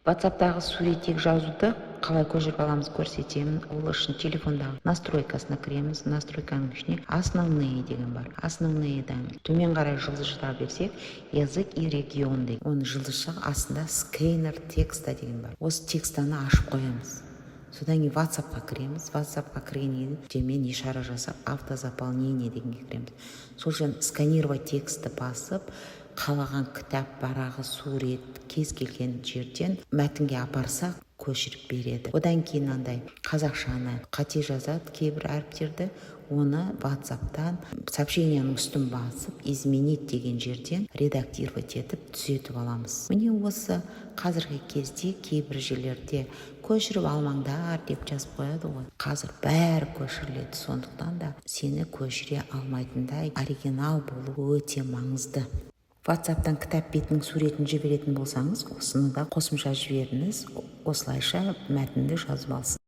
WhatsAppтағы суреттегі жазуды қалай көшіріп аламыз, көрсетемін. Ол үшін телефондағы настройкасына кіреміз. Настройканың ішіне «Основные» деген бар. Основныйдан төмен қарай жылжыта берсек, «Язык и регион» деген, оны жылжытсақ, астында «Сканер текста» деген бар. Осы текстаны ашып қоямыз. Содан кейін WhatsAppқа кіреміз. WhatsAppқа кіргеннен кейін төмен ишара жасап, «Автозаполнение» дегенге кіреміз. Сол жерден «Сканировать текстті» басып, қалаған кітап парағы, сурет, кез келген жерден мәтінге апарсақ, көшіріп береді. Одан кейін андай қазақшаны қате жазады кейбір әріптерді, оны WhatsAppтан сообщениенің үстін басып, «Изменить» деген жерден редактировать етіп, түзетіп аламыз. Міне, осы қазіргі кезде кейбір жерлерде «көшіріп алмаңдар» деп жазып қояды ғой. Қазір бәрі көшіріледі, сондықтан да сені көшіре алмайтындай оригинал болу өте маңызды. WhatsAppтан кітап бетінің суретін жіберетін болсаңыз, осыны да қосымша жіберіңіз, осылайша мәтінді жазып алсын.